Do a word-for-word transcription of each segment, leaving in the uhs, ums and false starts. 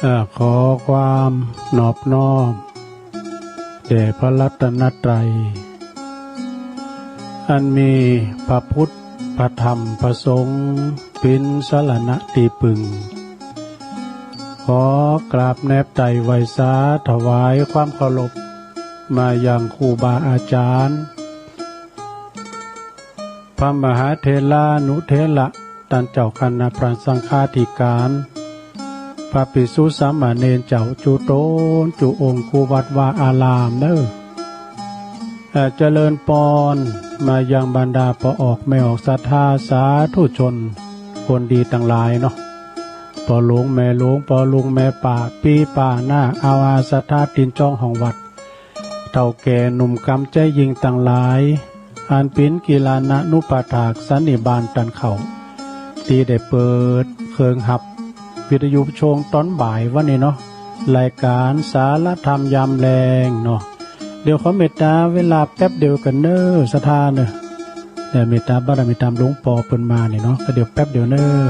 เอ่อ ขอความนอบน้อมแด่พระรัตนตรัย อันมีพระพุทธ พระธรรม พระสงฆ์ เป๋นสรณะตี้ปึง ขอกราบแนบไตร่ไหว้สาถวายความเคารพมายังครูบาอาจารย์ พระมหาเถรานุเถระ ต้านเจ้าคณะพระสังฆาธิการ พระภิกษุสามเณรเจ้าจุ๊ตนจุ๊องค์ กู้วัดวาอารามเน่อ เอ่อ เจริญปอนมายังบรรดาป้อออกแม่ออกศรัทธาสาธุชนคนดีตังหลายเนาะ ป้อหลวงแม่หลวง ป้อลุงแม่ป้า ปี้ป้าน้า อาวาศรัทธาตินจ้องห้องวัด เฒ่าแก่หนุ่มกำใจ๊ยิงตังหลาย อันเป๋นกิลานานุปถากสันนิบาตต้านเค้า ตี้ได้เปิดเครื่องฮับวิทยุช่วงตอนบ่ายวันนี้เนาะ รายการสารธรรมยามแลงเนาะ เดี๋ยวขอเมตตาเวลาแป๊บเดียวก่อนเน่อ ศรัทธาเน่อ เอ่อ เมตตาบารมีตามหลวงป้อเปิ้นมานี่เนาะ ก็เดี๋ยวแป๊บเดียวเน่อ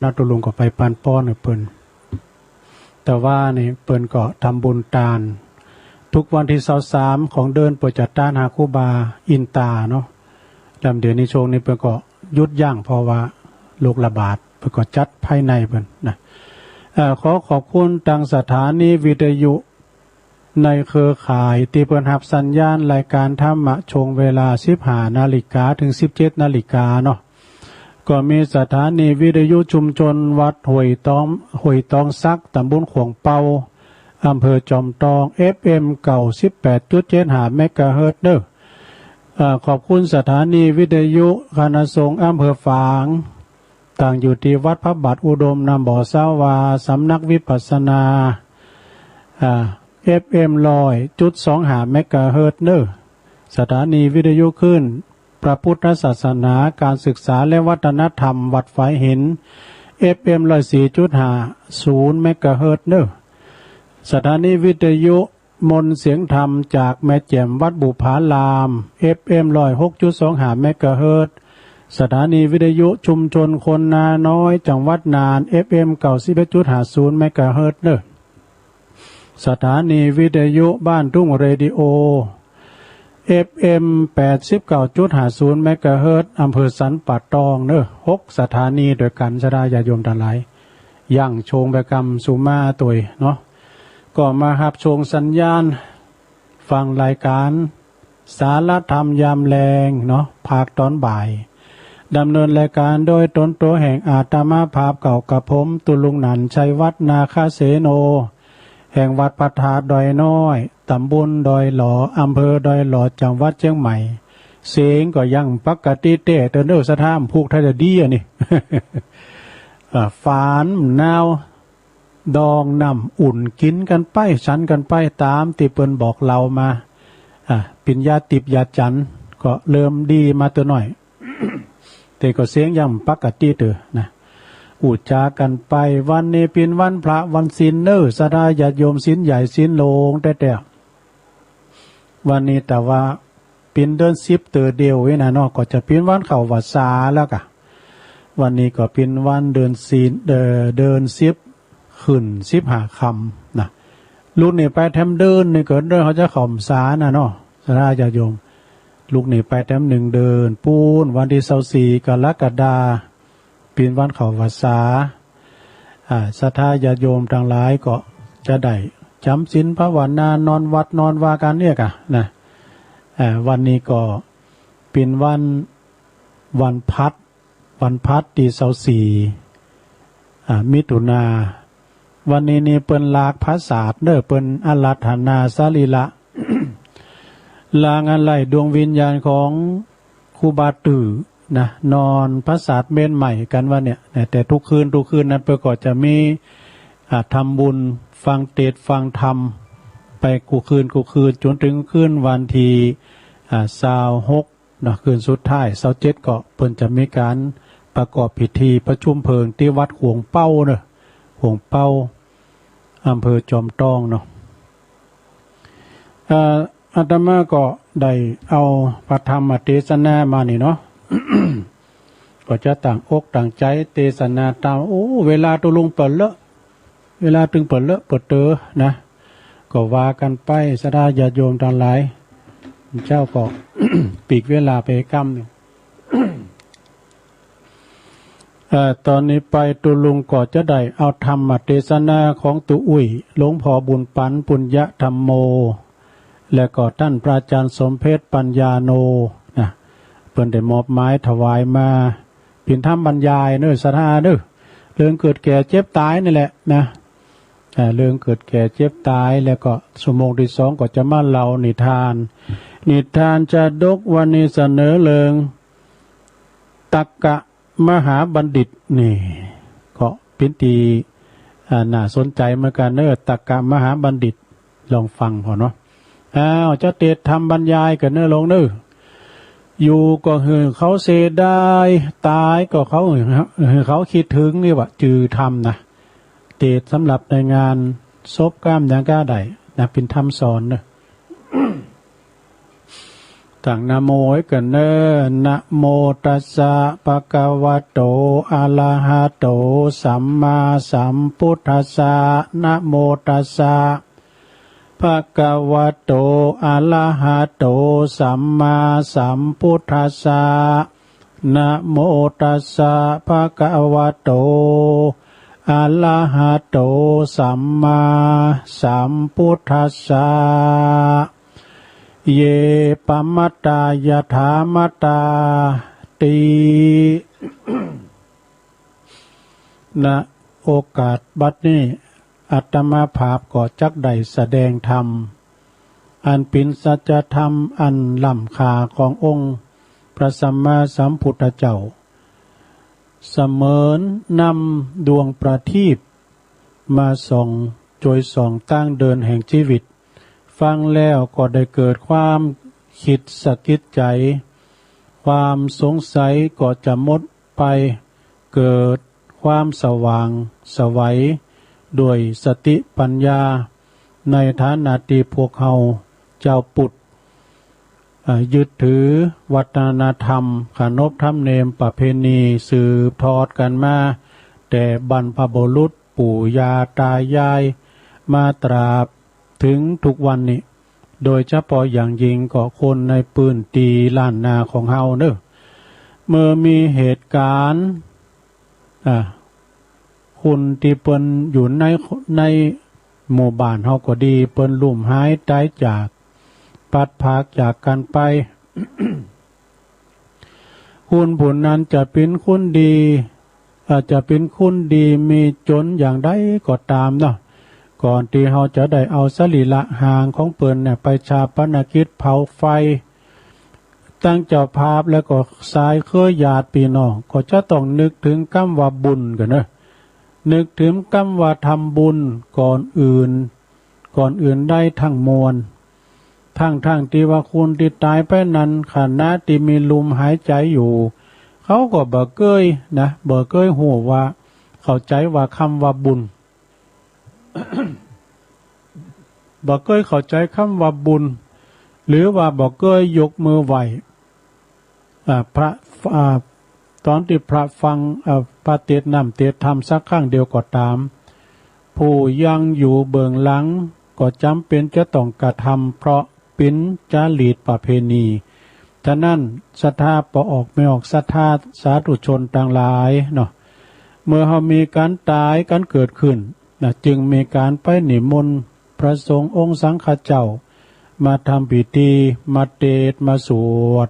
นะ ตุ๊ลุงก็ไปปันป้อนหื้อเปิ้น แต่ว่านี่เปิ้นก็ทำบุญตาน ทุกวันตี้ซาวสามของเดือนเปิ้นจะตานหาครูบาอินตาเนาะ ลำเดือนนี้ช่วงนี้เปิ้นก็หยุดยั้ง เพราะว่าโรคระบาด เปิ้นก็จัดภายในเปิ้นนะ เอ่อ ขอขอบคุณตังสถานีวิทยุ ในเครือข่ายตี้เปิ้นฮับสัญญาณรายการธรรมะช่วงเวลาสิบห้านาฬิกาถึงสิบเจ็ดนาฬิกาเนาะ ก็มีสถานีวิทยุชุมชนวัดห้วยตอง ห้วยตองสัก ตำบลขวงเปา อำเภอจอมตอง เอฟเอ็ม เก้าสิบแปดจุดเจ็ดห้า เมกะเฮิรตซ์เด้อ เอ่อ ขอบคุณสถานีวิทยุคณะสงฆ์อำเภอฝาง ตั้งอยู่ตี้วัดพระบาทอุดม น้ำบ่อสาวา สำนักวิปัสสนา อ่า เอฟเอ็ม ร้อยจุดสองห้า เมกะเฮิรตซ์เนอะ สถานีวิทยุคลื่นพระพุทธศาสนา การศึกษาและวัฒนธรรม วัดฝายหิน เอฟเอ็ม ร้อยสี่จุดห้าศูนย์ เมกะเฮิรตซ์เนอะ สถานีวิทยุ มนต์เสียงธรรมจากแม่แจ่มวัดบุพาราม เอฟเอ็ม ร้อยหกจุดสองห้า เมกะเฮิรตซ์ สถานีวิทยุชุมชนคนนาน้อย จังหวัดน่าน เอฟเอ็ม เก้าสิบเอ็ดจุดห้าศูนย์ เมกะเฮิรตซ์เนอะ สถานีวิทยุบ้านทุ่งเรดิโอ เอฟเอ็ม แปดสิบเก้าจุดห้าศูนย์ เมกะเฮิรตซ์ อำเภอสันป่าตองเนอะ หกสถานีด้วยกัน ศรัทธาญาติโยมตังหลาย ยังโชงไปกำสุมาตวยเนาะ ก็มาฮับโชงสัญญาณ ฟังรายการสารธรรมยามแลงเนาะ ภาคตอนบ่าย ดำเนินรายการโดยตนตัวแห่งอาตมาภาพเก่ากระผม ตุลุงหนันชัยวัฒน์ นาคเสโน แห่งวัดพระธาตุดอยน้อย ตำบลดอยหล่อ อำเภอดอยหล่อ จังหวัดเชียงใหม่ เสียงก็ยังปกติเต๊ะ เตอเนอร์สถานผูกไทยดีอันนี้ อ่า ฝานหนาว ดองน้ำอุ่นกินกันไป ฉันกันไปตามตี้เปิ้นบอกเล่ามา อ่า ปิญญาติบยาจันทร์ก็เริ่มดีมาตัวน้อย แต่ก็เสียงยังปกติเตอนะ อู้จ๋ากันไป วันนี้เป๋นวันพระวันศีลเนอ ศรัทธาญาติโยม ศีลใหญ่ศีลหลวงแต๊ๆ วันนี้แต่ว่าเป๋นเดือนสิบเตอเดียวนี่นะเนาะ ก็จะเป๋นวันเข้าพรรษาแล้วกะ วันนี้ก็เป๋นวันเดือนศีล เอ่อ เดือนสิบขึ้นสิบห้าค่ำนะ ลุกนี่ไปแถมเดือนนี่ก็เดือนเขาจะเข้าพรรษานะเนาะ ศรัทธาญาติโยม ลุกนี่ไปแถมหนึ่งเดือน ปู๊นวันตี้ซาวสี่กรกฎา เป๋นวันเข้าพรรษา อ่า ศรัทธาญาติโยมตังหลายก็จะได้จ๋ำศีลภาวนานอนวัดนอนวากันเนี่ยกะนะ อ่า วันนี้ก็เป๋นวัน วันพลัส วันพลัสตี้ซาวสี่ อ่า มิถุนา วันนี้นี่เปิ้นลากผาสาทเนอ เปิ้นอาราธนาสรีระ ลางอันไล่ดวงวิญญาณของครูบาตื้อนะ นอนผาสาทเมรุใหม่กันวันเนี่ยนะ แต่ทุกคืน ทุกคืนนั้นเปิ้นก็จะมี อ่า ทำบุญฟังเตสน์ฟังธรรม ไปกู้คืน กู้คืน จ๋นเถิงคืนวันตี้ อ่า ซาวหก เนาะ คืนสุดท้าย ซาวเจ็ด ก็เปิ้นจะมีก๋านประกอบพิธีประชุมเพลิงตี้วัดขวงเป้าเนอะ ขวงเป้า อำเภอจอมตองเนาะ เอ่อ อาตมาก็ได้เอาพระธรรมเตสนามานี่เนาะ ก็จะตั้งอกตั้งใจ๋เตสนาตาม โอ้ เวลาตกลงเป๋นเลอะ เวลาตึงเป๋นเลอะเป๋นเต๋อนะ ก็ว่ากันไป ศรัทธาญาติโยมตังหลาย เจ้าก็ ปีกเวลาไปกำหนึ่ง เอ่อ ตอนนี้ไปตุ๊ลุงก็จะได้เอาธรรมเตสนาของตุ๊อุ้ย หลวงพ่อบุญปั๋น ปุญญธรรมโม และก็ต้านพระอาจ๋ารย์สมเพชร ปัญญาโน นะ เปิ้นได้มอบหมายถวายมา เป๋นธรรมบรรยายเนอะ ศรัทธาเนอะ เรื่องเกิดแก่เจ็บต๋ายนี่แหละนะ อ่า เรื่องเกิดแก่เจ็บต๋าย แล้วก็ชั่วโมงตี้สองก็จะมาเล่านิทาน นิทานจาดก วันนี้เสนอเรื่อง ตักกะมหาบัณฑิต นี่ ก็เป๋นตี้ อ่า น่าสนใจ๋เหมือนกั๋นเนอะ ตักกะมหาบัณฑิต ลองฟังก่อนเนาะ อ้าว จะเตสน์ธรรมบรรยายกั๋นเนอะลุงเนอะ อยู่ก็หื้อเขาเสียดาย ต๋ายก็เขา หื้อเขาคิดถึง นี่ว่าจื้อธรรมนะ เตสน์สำหรับในงานศพกล้ามหยังก็ได้นะ เป๋นธรรมสอนเนอะ ตั้งนะโมไว้ก่อนเน้อ นะโมตัสสะ ภะคะวะโต อะระหะโต สัมมาสัมพุทธัสสะ นะโมตัสสะ ภะคะวะโต อะระหะโต สัมมาสัมพุทธัสสะ นะโมตัสสะ ภะคะวะโต อะระหะโต สัมมาสัมพุทธัสสะ เย ปะมะตา ยะถา มะตา ติ ณ โอกาสบัดนี้ อาตมาภาพก็จักได้แสดงธรรม อันเป๋นสัจธรรมอันล้ำค่าขององค์พระสัมมาสัมพุทธเจ้า เสมือนนำดวงประทีปมาส่อง ช่วยส่องตางเดินแห่งชีวิต ฟังแล้วก็ได้เกิดความคิดสะกิดใจ ความสงสัยก็จะหมดไป เกิดความสว่างไสวด้วยสติปัญญา ในฐานะตี้พวกเฮาเจ้าปุทธ อ่า ยึดถือวัฒนธรรม ขนบธรรมเนียมประเพณีสืบทอดกันมา แต่บรรพบุรุษปู่ย่าตายาย มาตราบถึงทุกวันนี้ โดยเฉพาะอย่างยิ่งก็คนในพื้นตี้ล้านนาของเฮาเน้อ เมื่อมีเหตุการณ์ อ่า คนตี้เปิ้นอยู่ใน ในหมู่บ้านเฮาก็ดี เปิ้นลุ่มหายต๋ายจาก พลัดพรากจากกั๋นไป คนผู้นั้นจะเป๋นคนดี อาจจะเป๋นคนดีมีจนอย่างใดก็ต๋ามเนาะ ก่อนตี้เฮาจะได้เอาสรีระร่างของเปิ้นเนี่ยไปฌาปนกิจเผาไฟ ตังเจ้าภาพแล้วก็สายเครือญาติพี่น้อง ก็จะต้องนึกถึงกำว่าบุญก่อนเน้อ นึกถึงกำว่าทำบุญก่อนอื่น ก่อนอื่นได้ทั้งมวล ทั้งๆ ตี้ว่าคนตี้ต๋ายไปนั้น ขณะตี้มีลมหายใจ๋อยู่ เขาก็บ่เกยนะ บ่เกยฮู้ว่า เข้าใจ๋ว่าคำว่าบุญ บ่เกยเข้าใจ๋คำว่าบุญ หรือว่าบ่เกยยกมือไหว้ อ่า พระ อ่า ต๋อนตี้พระฟัง อ่า พระเตสน์น้ำเตสน์ธรรมสักครั้งเดียวก็ต๋าม ผู้ยังอยู่เบื้องหลังก็จ๋ำเป๋นจะต้องกระทำ เพราะเป๋นจารีตประเพณี ฉะนั้นศรัทธาป้อออกแม่ออก ศรัทธาสาธุชนตังหลายเนาะ เมื่อเฮามีก๋านต๋ายก๋านเกิดขึ้นนะ จึงมีก๋านไปนิมนต์พระสงฆ์องค์สังฆเจ้า มาทำพิธี มาเตสน์ มาสวด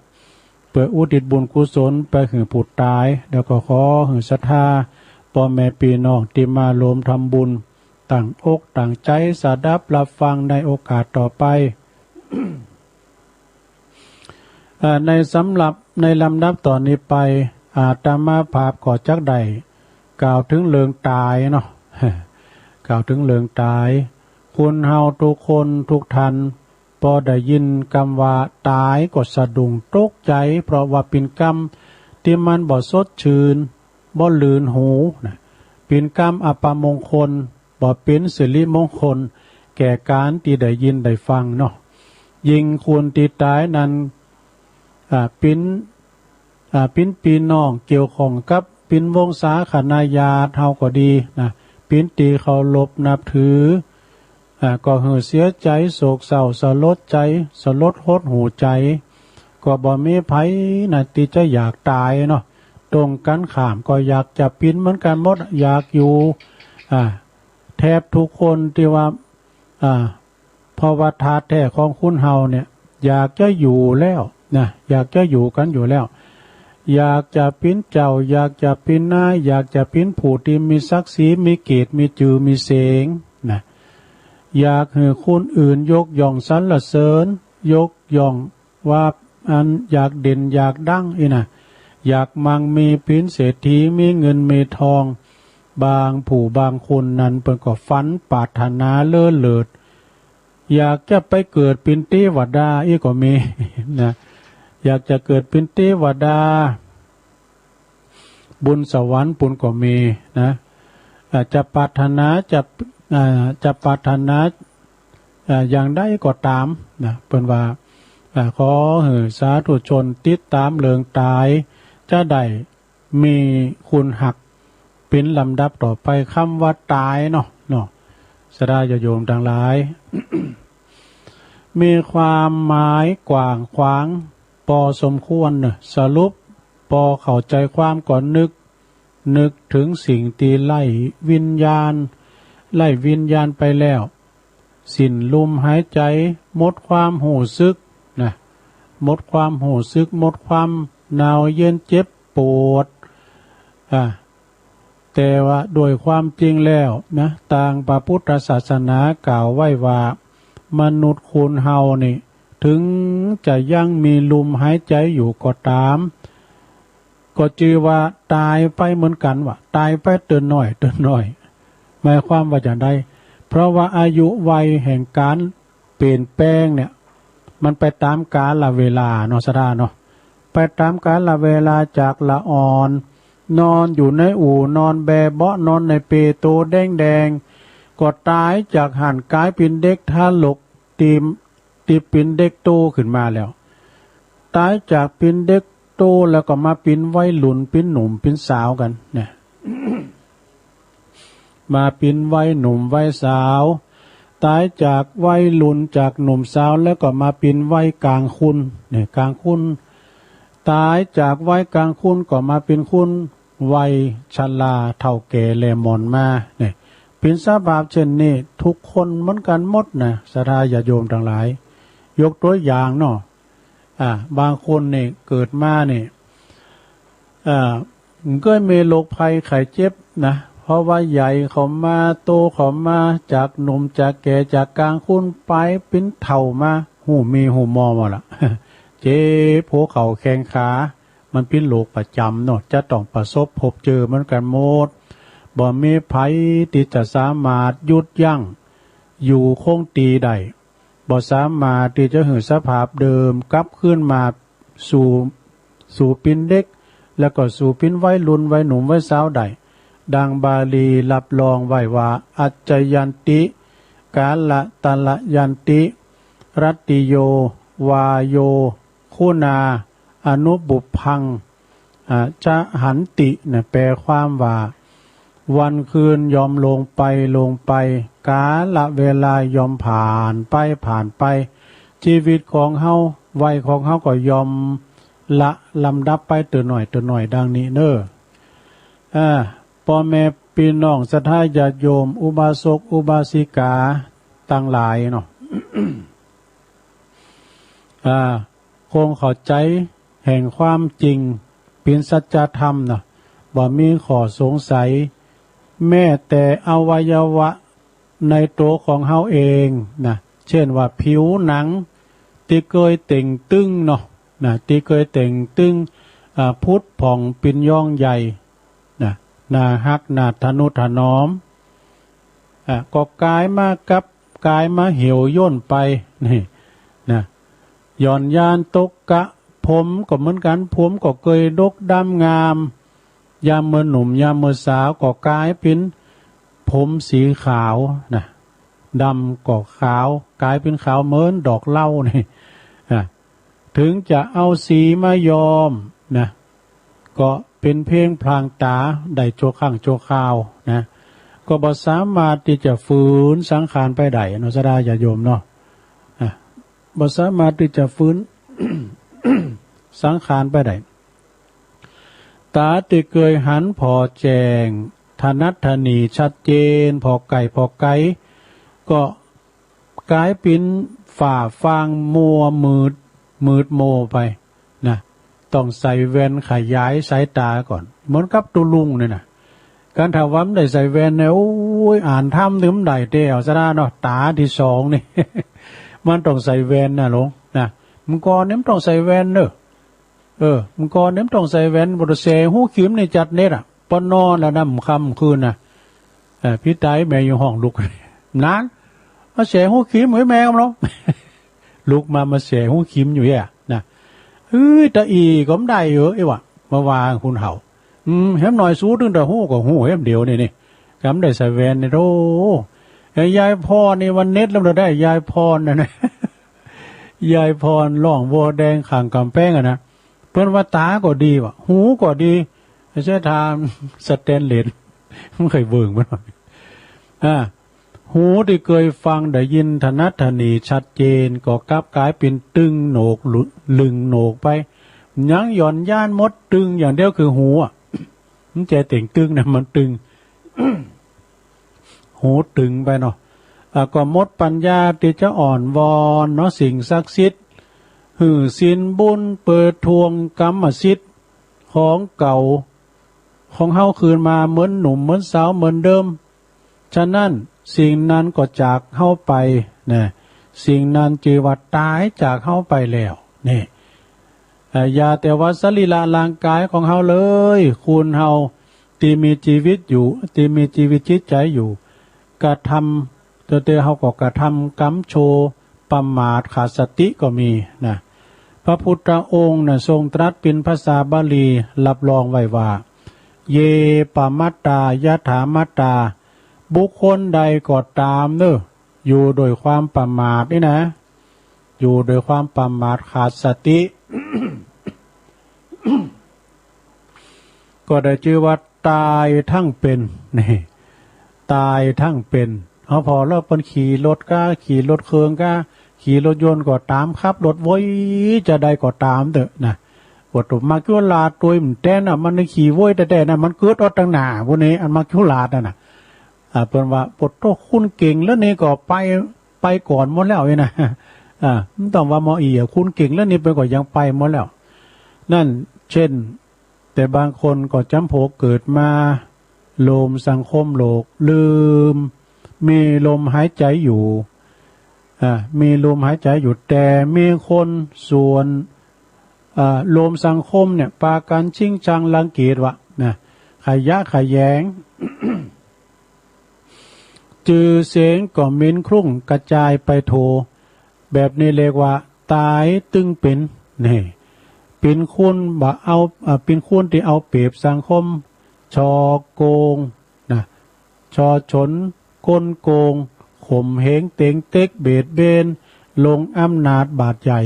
เปื้ออุทิศบุญกุศลไปหื้อผู้ต๋าย แล้วก็ขอหื้อศรัทธาป้อแม่ปี้น้องตี้มาร่วมทำบุญ ตั้งอกตั้งใจ๋สดับฮับฟังในโอกาสต่อไป อ่า ในสำหรับในลำดับต่อนี้ไป อาตมาภาพก็จักได้กล่าวถึงเรื่องต๋ายเนาะ กล่าวถึงเรื่องต๋าย คนเฮาทุกคนทุกท่าน พอได้ยินกำว่าต๋ายก็สะดุ้งตกใจ๋ เพราะว่าเป๋นกำตี้มันบ่สดชื่น บ่ลื่นหูนะ เป๋นกำอัปมงคล บ่เป๋นสิริมงคล แก่ก๋านตี้ได้ยินได้ฟังเนาะ ยิ่งคนตี้ต๋ายนั้น อ่า เป๋น อ่า เป๋นปี้น้องเกี่ยวข้องกับเป๋นวงศาคณาญาติเฮาก็ดีนะ เป๋นตี้เคารพนับถือ อ่า ก็หื้อเสียใจ๋ โศกเศร้า สลดใจ๋ สลดหดหู่ใจ๋ ก็บ่มีใผนะตี้จะอยากต๋ายเนาะ ตรงกั๋นข้ามก็อยากจะเป๋นเหมือนกั๋นหมด อยากอยู่ อ่า แทบทุกคนตี้ว่า อ่า เพราะว่าธาตุแท้ของคนเฮาเนี่ย อยากจะอยู่แล้วนะ อยากจะอยู่กั๋นอยู่แล้ว อยากจะเป๋นเจ้า อยากจะเป๋นนาย อยากจะเป๋นผู้ตี้มีศักดิ์ศรี มีเกียรติ มีจื่อ มีเสียงนะ อยากหื้อคนอื่นยกย่องสรรเสริญ ยกย่อง ว่าอันอยากเด่นอยากดังอี้นะ อยากมั่งมีเป๋นเศรษฐี มีเงินมีทอง บางผู้บางคนนั้นเปิ้นก็ฝันปรารถนาเล้อเลิศ อยากจะไปเกิดเป๋นเตวดาอี้ก็มีนะ อยากจะเกิดเป๋นเตวดา บนสวรรค์ปู้นก็มีนะ อาจจะปรารถนาจะ อ่า จะปรารถนา อ่า อย่างใดก็ต๋ามนะ เปิ้นว่า อ่า ขอหื้อสาธุชนติดตามเรื่องต๋าย จะได้มีคุณหัก เป๋นลำดับต่อไป คำว่าต๋ายเนาะ เนาะ ศรัทธาญาติโยมตังหลาย มีความหมายกว้างขวางปอสมควรเนาะ สรุปปอเข้าใจ๋ความก็นึก นึกเถิงสิ่งตี้ไร้วิญญาณ ไร้วิญญาณไปแล้ว สิ้นลมหายใจ๋ หมดความฮู้สึกนะ หมดความฮู้สึก หมดความหนาวเย็นเจ็บปวด อ่า แต่ว่าโดยความจริงแล้วนะ ตางพระพุทธศาสนากล่าวไว้ว่า มนุษย์คนเฮานี่ ถึงจะยังมีลมหายใจ๋อยู่ก็ต๋าม ก็จื้อว่าต๋ายไปเหมือนกั๋นวะ ต๋ายไปเตื้อน้อยเตื้อน้อย หมายความว่าจั่งใด เพราะว่าอายุวัยแห่งก๋านเปลี่ยนแปลงเนี่ย มันไปต๋ามกาลเวลาเนาะ ศรัทธาเนาะ ไปต๋ามกาลเวลา จากละอ่อน นอนอยู่ในอู่นอนแบเบาะ นอนในเปลโตแดงๆ ก็ต๋ายจากหั้นก๋ายเป๋นเด็กทารก ตี้ ตี้เป๋นเด็กโตขึ้นมาแล้ว ต๋ายจากเป๋นเด็กโตแล้วก็มาเป๋นวัยรุ่น เป๋นหนุ่มเป๋นสาวกั๋นเนี่ย มาเป๋นวัยหนุ่มวัยสาว ต๋ายจากวัยรุ่นจากหนุ่มสาวแล้วก็มาเป๋นวัยกลางคนเนี่ย กลางคน ต๋ายจากวัยกลางคนก็มาเป๋นคน วัยชราเฒ่าแก่แลหมอนมาเนี่ย เป๋นสภาพเช่นนี้ทุกคนเหมือนกั๋นหมดนะ ศรัทธาญาติโยมตังหลาย ยกตั๋วอย่างเนาะ อ่า บางคนนี่เกิดมานี่ อ่า ก็มีโรคภัยไข้เจ็บนะ เพราะว่าใหญ่เข้ามา โตเข้ามา จากหนุ่มจากแก่ จากกลางคนไปเป๋นเฒ่ามา ฮู้มีฮู้มอหมดละ เจ็บหัวเข่าแข้งขา มันเป๋นโรคประจ๋ำเนาะ จะต้องประสบพบเจอเหมือนกั๋นหมด บ่มีใผตี้จะสามารถหยุดยั้งอยู่คงตี้ได้ บ่สามารถตี้จะหื้อสภาพเดิมกลับคืนมาสู่ สู่เป๋นเด็ก แล้วก็สู่เป๋นวัยรุ่นวัยหนุ่มวัยสาวได้ ดังบาลีรับรองไว้ว่า อัจจยันติ กาลตะละยันติ รัตติโย วาโย คุนา อนุปุพพัง อ่า จะหันตินะ แปลความว่า วันคืนย่อมล่วงไป ล่วงไป กาลเวลาย่อมผ่านไป ผ่านไป ชีวิตของเฮา วัยของเฮาก็ย่อมละลำดับไปเตื้อน้อย เตื้อน้อย ดังนี้เน้อ อ่า ป้อแม่ปี้น้องศรัทธาญาติโยม อุบาสกอุบาสิกาตังหลายเนาะ อ่า คงเข้าใจ๋แห่งความจริง เป๋นสัจธรรมเนาะ บ่มีข้อสงสัย แม้แต่อวัยวะในตั๋วของเฮาเองนะ เช่นว่าผิวหนังตี้เกยเต่งตึงเนาะ นะ ตี้เกยเต่งตึง อ่า ผุดผ่องเป๋นยองใหญ่ นะ น่าฮัก น่าทะนุถนอม อ่ะ ก็ก๋ายมากับ ก๋ายมาเหี่ยวย่นไป นี่ นะ หย่อนยานตกกะ ผมก็เหมือนกั๋น ผมก็เกยดกดำงาม ยามเมื่อหนุ่ม ยามเมื่อสาว ก็ก๋ายเป๋นผมสีขาวนะ ดำก็ขาว ก๋ายเป๋นขาวเหมือนดอกเหล้านี่ อ่ะ ถึงจะเอาสีมาย้อมนะ ก็เป๋นเพียงพลางต๋าได้ชั่วครั้งชั่วคราวนะ ก็บ่สามารถตี้จะฝืนสังขารไปได้เนาะ ศรัทธาญาติโยมเนาะ อ่ะ บ่สามารถตี้จะฝืน สังขารไปได้ ต๋าตี้เกยหันผ่อแจ้ง ถนัดถนีชัดเจน ผ่อใก้ผ่อไก๋ ก็ก๋ายเป๋นฝ้าฟางมัวมืด มืดมัวไปนะ ต้องใส่แว่นขยายสายต๋าก่อน เหมือนกับตุ๊ลุงนี่นะ คันถ้าว่าบ่ได้ใส่แว่นเนี่ย โอ๊ย อ่านธรรมนี่บ่ได้แต๊ ศรัทธาเนาะ ต๋าตี้สองนี่ มันต้องใส่แว่นนะหลวงนะ เมื่อก่อนนี่มันต้องใส่แว่นเนาะ เออ เมื่อก่อนนี่มันต้องใส่แว่น บ่ได้แส่ฮูคิมนี่จัดเน็ดอะ ปอนนอนแล้วนะ ค่ำคืนนะ เออ พี่ต๋ายแม่อยู่ห้องลุก นาน มาแส่ฮูคิม เฮ้ย แม่กำลัง ลุกมา มาแส่ฮูคิมอยู่เนี่ยนะ เฮ้ย ตะอี้ก็บ่ได้เออ ไอ้วะ มาว่าคุณเฒ่า อืม แหมหน่อยสูตึงแต่ฮู้ก็ฮู้ แหมเดี๋ยวนี้นี่ กำได้ใส่แว่นนี่ โธ่ ไอ้ยายพรนี่วันเน็ตแล้วได้ ยายพรน่ะนะ ยายพรร้องบัวแดงข้างกำแพงอะนะ เปิ้นว่าตาก็ดีว่ะ หูก็ดี ไม่ใช่ทางสแตนเลส ไม่เคยเบิ่งมันหน่อย อ่า หูที่เคยฟังได้ยินถนัดถนีชัดเจน ก็กลับกลายเป็นตึงโหนกหลุ ลึงโหนกไป ยังหย่อนย่านหมด ตึงอย่างเดียวคือหูอะ มันใจเต่งตึงนะ มันตึง หูตึงไปเนาะ อ่า ก็หมดปัญญาที่จะอ้อนวอนเนาะ สิ่งศักดิ์สิทธิ์ หื้อศีลบุญ เปิดทวงกรรมสิทธิ์ของเก่า ของเฮาคืนมาเหมือนหนุ่มเหมือนสาวเหมือนเดิม ฉะนั้นสิ่งนั้นก็จากเฮาไปนะ สิ่งนั้นจื้อว่าตายจากเฮาไปแล้ว นี่ เอ่อ อย่าแต่ว่าสรีระร่างกายของเฮาเลย คนเฮาที่มีชีวิตอยู่ ที่มีชีวิตจิตใจอยู่ กระทำ แต่เฮาก็กระทำกรรมชั่ว ประมาทขาดสติก็มีนะ พระพุทธองค์น่ะทรงตรัสเป็นภาษาบาลีรับรองไว้ว่า เย ปมัตตา ยถามัตตา บุคคลใดก็ตามเนอะ อยู่โดยความประมาทนี่นะ อยู่โดยความประมาทขาดสติ ก็ได้ชื่อว่าตายทั้งเป็น นี่ ตายทั้งเป็น เอาพอแล้วเปิ้นขี่รถก้า ขี่รถเครื่องก้า ขี่รถยนต์ก็ตาม ขับรถโว้ยจะได้ก็ตามเถอะนะ ว่าตัวมัจจุราชตัวมันแท้น่ะ มันได้ขี่โว้ยแท้ๆนะ มันเกิดออกตังหน้าพวกนี้ อันมัจจุราชนั่นน่ะ อ่า เปิ้นว่า ปวดโตคุณเก่งแล้วนี่ก็ไป ไปก่อนหมดแล้วนี่นะ อ่า มันต้องว่าหมออีอ่ะ คุณเก่งแล้วนี่เปิ้นก็ยังไปหมดแล้ว นั่น เช่น แต่บางคนก็จำพวกเกิดมา โลมสังคมโลก ลืม มีลมหายใจอยู่ อ่า มีลมหายใจอยู่ แต่มีคนส่วน อ่า โลมสังคมเนี่ย ปากันชิงชังรังเกียจวะนะ ขยะแขยง จื่อเสียงก็เหม็นคลุ้งกระจายไปทั่ว แบบนี้เรียกว่าตายตึงเป็น นี่ เป็นคนบ่เอา อ่า เป็นคนที่เอาเปรียบสังคม ฉ้อโกงนะ ฉ้อฉล กลโกง ข่มเหง เต็งเต็ก เบียดเบียน ลงอำนาจบาดใหญ่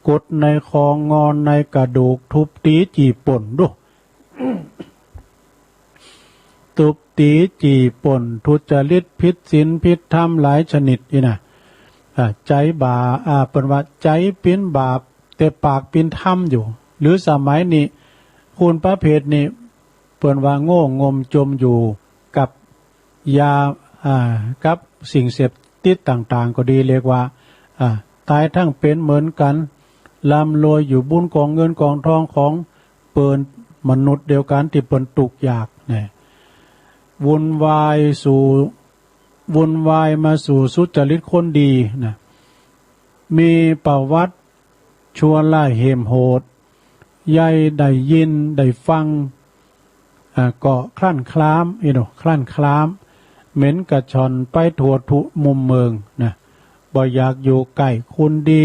กดในคองอนในกระดูก ทุบตีจี้ปล้นดู ทุบตีจี้ปล้น ทุจริต ผิดศีล ผิดธรรมหลายชนิดนี่นะ อ่า ใจบ่า อ่า เปิ้นว่าใจเป๋นบาป แต่ปากเป๋นธรรมอยู่ หรือสมัยนี้ คนประเภทนี้ เปิ้นว่าโง่งมจมอยู่กับยา อ่า กับสิ่งเสพติดต่างๆ ก็ดี เรียกว่า อ่า ตายทั้งเป็นเหมือนกัน ร่ำรวยอยู่บุญกองเงินกองทองของเปิ้น มนุษย์เดียวกันที่เปิ้นทุกข์ยากนะ วุ่นวายสู่ วุ่นวายมาสู่สุจริตคนดีนะ มีประวัติชั่วร้ายเหี้ยมโหด ยายได้ยินได้ฟัง อ่า ก็คลั่นคลาม อีโน คลั่นคลาม เหม็นกระช่อนไปทั่วทุกมุมเมืองนะ บ่อยากอยู่ใกล้คนดี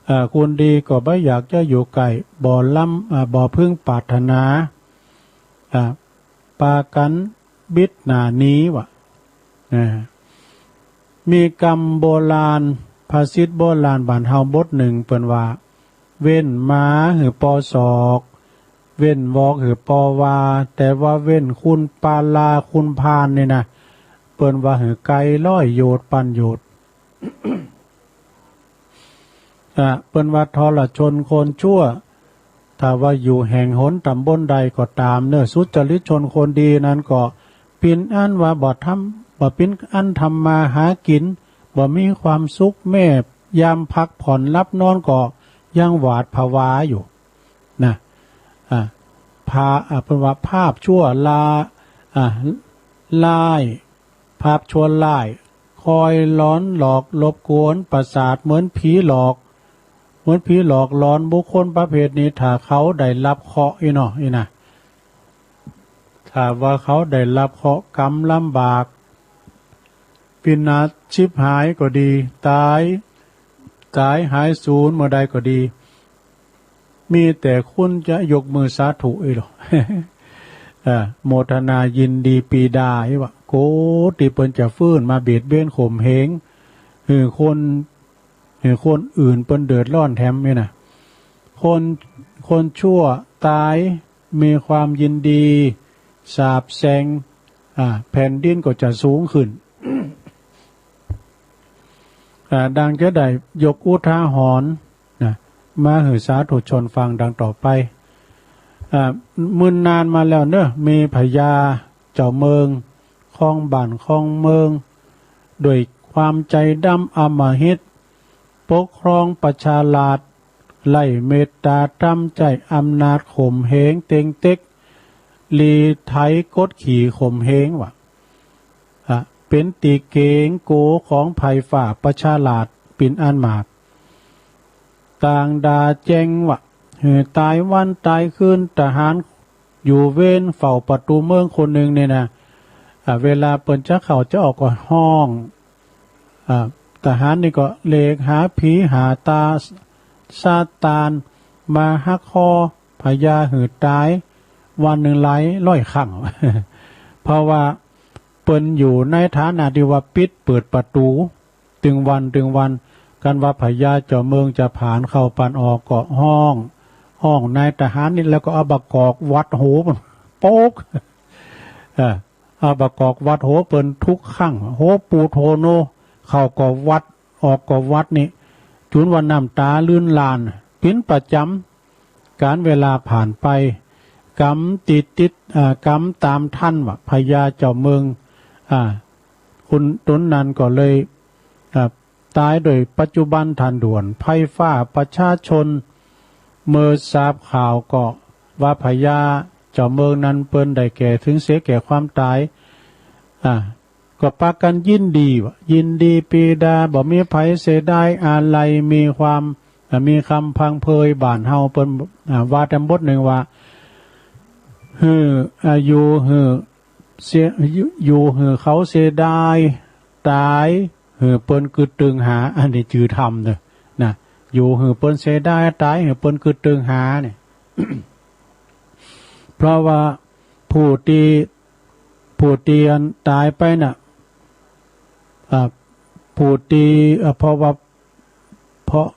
อ่า คนดีก็บ่อยากจะอยู่ใกล้ บ่ล้ำ อ่า บ่พึงปรารถนา อ่า ปากันบิดหน้าหนีวะ อ่า มีกำโบราณ ภาษิตโบราณบ้านเฮาบทหนึ่งเปิ้นว่า เว้นหมาหื้อปอศอก เว้นวอกหื้อปอวา แต่ว่าเว้นคุณปาลาคุณพาลนี่นะ เปิ้นว่าหื้อไกลร้อยโยชน์พันโยชน์ อ่ะ เปิ้นว่าทรชนคนชั่ว ถ้าว่าอยู่แห่งหนตำบลใดก็ตามเนอะ สุจริตชนคนดีนั้นก็เป๋นอันว่าบ่ทำ บ่เป๋นอันทำมาหากิน บ่มีความสุข แม้ยามพักผ่อนหลับนอนก็ยังหวาดผวาอยู่นะ อ่ะ พา อ่ะ เปิ้นว่าภาพชั่วลา อ่ะ ร้าย ภาพชั่วร้าย คอยหลอนหลอกรบกวนประสาทเหมือนผีหลอก เหมือนผีหลอกหลอน บุคคลประเภทนี้ ถ้าเขาได้รับเคราะห์อีเนาะ อีนะ ถ้าว่าเขาได้รับเคราะห์กรรมลำบาก พินาศฉิบหายก็ดี ตาย ตายหายสูญเมื่อใดก็ดี มีแต่คุณจะยกมือสาธุอีหรอก อ่า โมทนายินดีปรีดาอีหว่า โกรธตี้เปิ้นจะฟื้นมาเบียดเบียนข่มเหง หื้อคน หื้อคนอื่นเปิ้นเดือดร้อนแถมนี่นะ คน คนชั่วตาย มีความยินดี สาปแช่ง อ่า แผ่นดินก็จะสูงขึ้น อ่า ดังจะได้ยกอุทาหรณ์นะ มาหื้อสาธุชนฟังดังต่อไป อ่า มื้อนานมาแล้วเนอะ มีพญาเจ้าเมือง ครองบ้านครองเมือง ด้วยความใจดำอำมหิต ปกครองประชาราษฎร์ ไร้เมตตาธรรม ใจ๊อำนาจข่มเหงเต็งเต็ก รีไถกดขี่ข่มเหงว่า อ่ะ เป๋นตี้เก๋งโก๋ของไพร่ฟ้าประชาราษฎร์เป๋นอันมาก ต่างด่าแจ้งว่า หื้อต๋ายวันต๋ายคืน ทหารอยู่เวรเฝ้าประตู๋เมืองคนหนึ่งเนี่ยนะ อ่ะ เวลาเปิ้นจะเข้าจะออกก็ฮ้อง อ่า ทหารนี่ก็เลกหาผีหาต๋า ซาตาน มาหักคอพญาหื้อต๋าย วันหนึ่งหลายร้อยครั้ง เพราะว่าเปิ้นอยู่ในฐานะตี้ว่าปิดเปิดประตู๋ ตึงวันตึงวัน คันว่าพญาเจ้าเมืองจะผ่านเข้าผ่านออกก็ฮ้อง ฮ้องนายทหารนี่ แล้วก็เอาบากอกวัดโหมัน โป๊ก เออ เอาบากอกวัดโหเปิ้นทุกครั้ง โหปูดโหโน เข้าก็วัด ออกก็วัดนี่ จุนว่าน้ำต๋าลื่นหลั่น เป๋นประจ๋ำ ก๋านเวลาผ่านไป กำติดติด อ่า กำต๋ามทันว่าพญาเจ้าเมือง อ่า คนต๋นนั้นก็เลย อ่า ต๋ายโดยปัจจุบันทันด่วน ไพร่ฟ้าประชาชน เมื่อทราบข่าวก็ว่าพญาเจ้าเมืองนั้นเปิ้นได้แก่ ถึงเสียแก่ความต๋าย อ่า ก็ปากั๋นยินดีว่า ยินดีปรีดา บ่มีไผเสียดายอาลัย มีความ อ่า มีคำพังเพย บ้านเฮาเปิ้น อ่า ว่าแต่บทหนึ่งว่า หื้อ อ่า อยู่หื้อเสีย อยู่ อยู่หื้อเขาเสียดาย ต๋ายหื้อเปิ้นกึ๊ดตึงหา อันนี้จื้อธรรมเนอะ นะ อยู่หื้อเปิ้นเสียดาย ต๋ายหื้อเปิ้นกึ๊ดตึงหาเนี่ย เพราะว่าผู้ตี้ ผู้ตี้อันต๋ายไปน่ะ อ่า ผู้ตี้ อ่า เพราะว่า เพราะ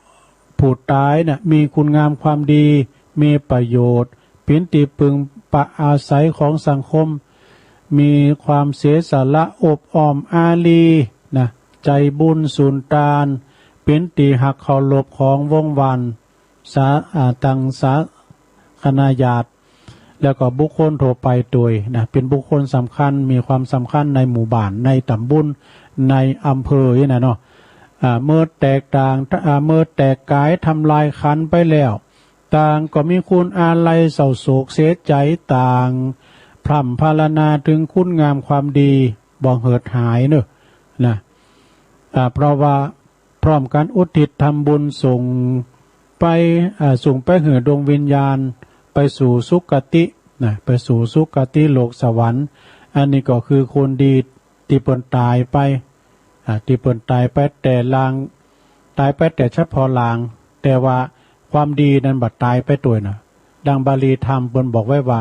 ผู้ต๋ายน่ะมีคุณงามความดี มีประโยชน์ เป๋นตี้ปึงปะอาศัยของสังคม มีความเสียสละอบอ้อมอารีนะ ใจ๋บุญสุนตาน เป๋นตี้ฮักเคารพของวงศ์วรรณ สา อ่า ตังสาคณะญาติ แล้วก็บุคคลทั่วไปตวยนะ เป๋นบุคคลสำคัญ มีความสำคัญในหมู่บ้าน ในตำบล ในอำเภอนี่นะเนาะ อ่า เมื่อแตกต่าง อ่า เมื่อแตกก๋ายทำลายขันไปแล้ว ต่างก็มีคุณอาลัยเศร้าโศกเสียใจ ต่างพร่ำพรรณนาถึงคุณงามความดี บ่เหือดหายเนอะ นะ อ่า เพราะว่า พร้อมกั๋นอุทิศทำบุญส่งไป อ่า ส่งไปหื้อดวงวิญญาณ ไปสู่สุคตินะ ไปสู่สุคติโลกสวรรค์ อันนี้ก็คือคนดีตี้เปิ้นต๋ายไป อ่า ตี้เปิ้นต๋ายไปแต่ลาง ต๋ายไปแต่เฉพาะลาง แต่ว่าความดีนั้นบ่ต๋ายไปตวยนะ ดังบาลีธรรมเปิ้นบอกไว้ว่า